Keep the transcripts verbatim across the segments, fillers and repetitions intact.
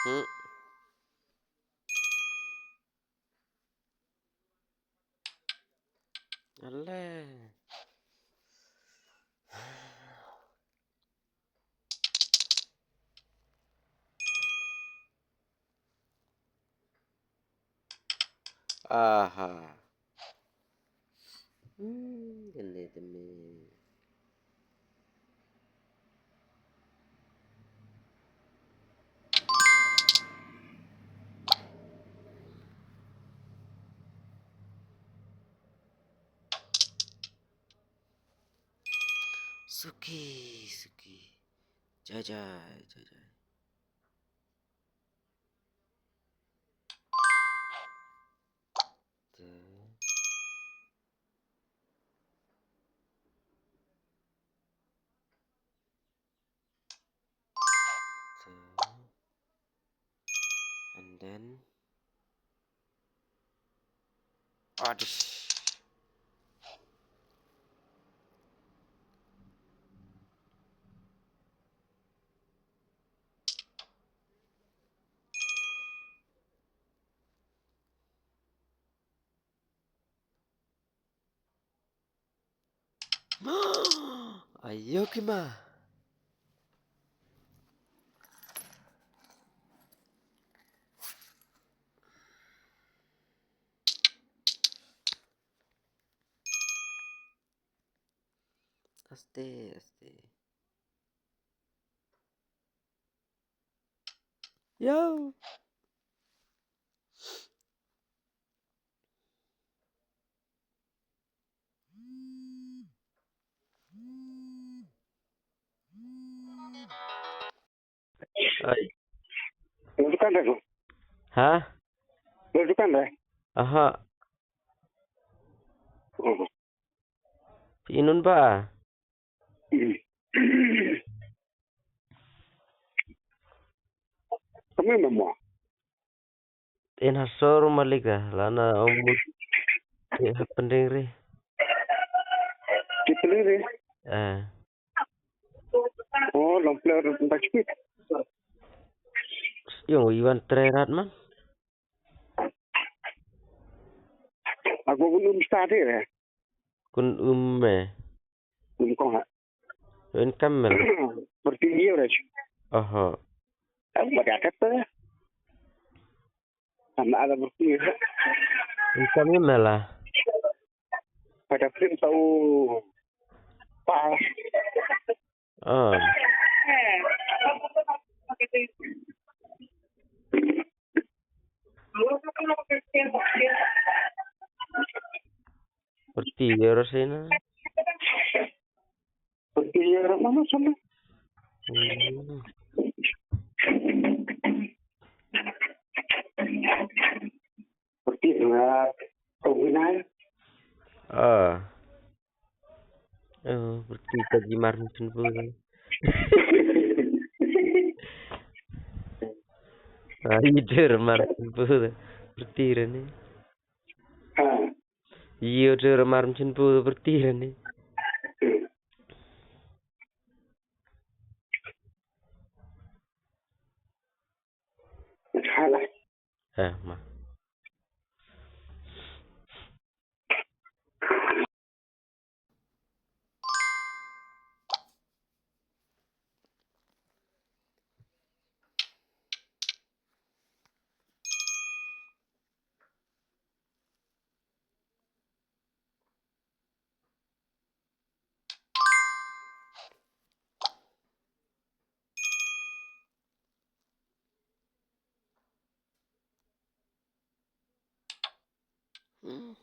Hmm. Ale. Aha. Hmm, kane te me. Suki, suki. Jai, jai, jai, jai. Te. Te. And then, adish. Ayo ki ma. Aste, aste. Yo. Ai. Lo dukan dah tu. Ha? Lo dukan dah. Aha. Oh. Phi i nun ba? Hmm. Kami mama. Yn ha sor malik a, lana ong mut. Te ha pynring re. Te pynring re? Eh. Oh, long player ba chipit. Yung iwan tre rat man. Aku kun um start re. Kun um me. Um kong ha. Yn kam mel. Bertinggi udah. Oho. Aku pada kata. Sama ada bertinggi. Yn kam mel lah. Pada print tahu. Pas. Ah. Berti ya rasanya. Berti ya mana sana? Hmm. Berti ya. Ah. Oh, berti ka ji mar ni chen pu. Ah, ider mar chen pu. Berti re ni. Ha. Iyo, der mar chen pu berti re ni. Hala. Eh, ma. Hmm.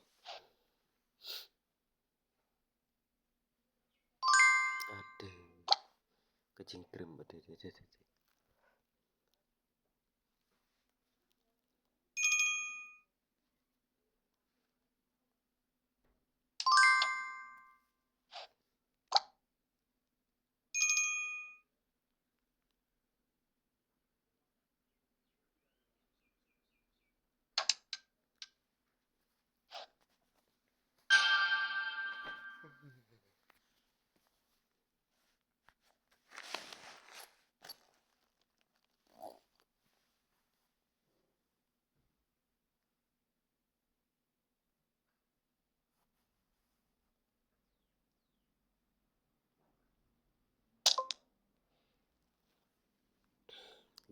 Ade. Ka jingtriem, ade, ade, ade, ade.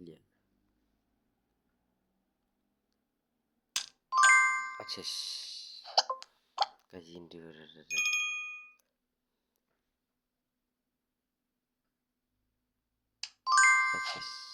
Lian. Achish. Ka yin du. Achish.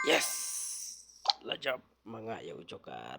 Yes. La jop ma nga ïa u joker.